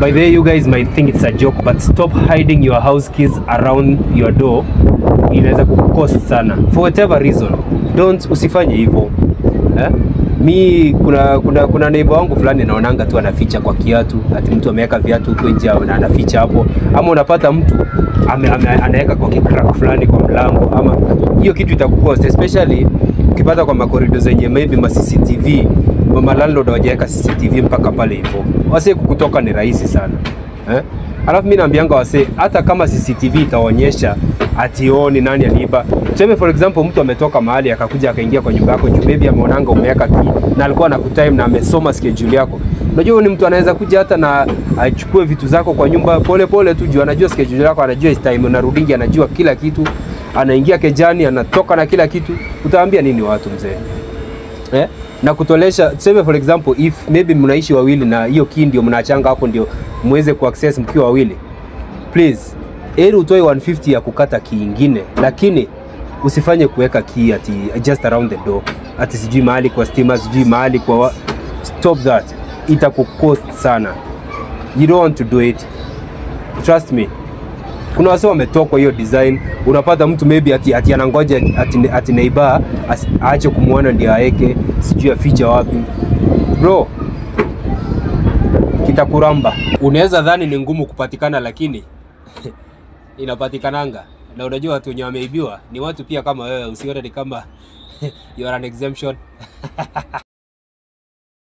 By the way, you guys might think it's a joke, but stop hiding your house keys around your door. Inaweza kukucost sana for whatever reason. Don't, usifanye hivyo, eh? Mi kuna neighbor wangu fulani naonanga tu anaficha kwa kiatu, ati mtu ameweka viatu huko nje na anaficha hapo, ama unapata mtu anaweka kwa kicrack fulani kwa mlango, ama hiyo kitu itakucost, especially ukipata kwa makorido zenye maybe ma CCTV, ma landlord hawajaweka CCTV mpaka pale hivyo. Wasee, kukutoka ni rahisi sana, eh? Alafu mimi naambianga wasee, hata kama CCTV itaonyesha ati oh, ni nani aliiba. Tuseme for example mtu ametoka mahali akakuja akaingia kwa nyumba yako juu maybe ameonanga umeweka key na alikuwa anakutime na amesoma schedule yako. Unajua ni mtu anaweza kuja hata na achukue vitu zako kwa nyumba pole pole tu juu anajua schedule yako, anajua time unarudingi, anajua kila kitu. Anaingia kejani, anatoka na kila kitu. Utaambia nini watu, mzee? Eh? Na kutolesha, tuseme for example if maybe mnaishi wawili na hiyo key ndio mnaachanga hapo ndio muweze kuaccess mkiwa wawili. Please, heri utoe 150 ya kukata key ingine, lakini usifanye kuweka key ati just around the door, ati sijui mahali kwa stima, sijui mahali kwa stop that, itakucost sana. You don't want to do it, trust me. Kuna wase wametoka hiyo design, unapata mtu maybe ati anangoja ati neighbor aache kumuona ndio aeke, sijui afiche wapi. Bro, kitakuramba. Unaweza dhani ni ngumu kupatikana, lakini inapatikananga. Na unajua watu wenye wameibiwa ni watu pia kama wewe, usione ni kama you are an exemption.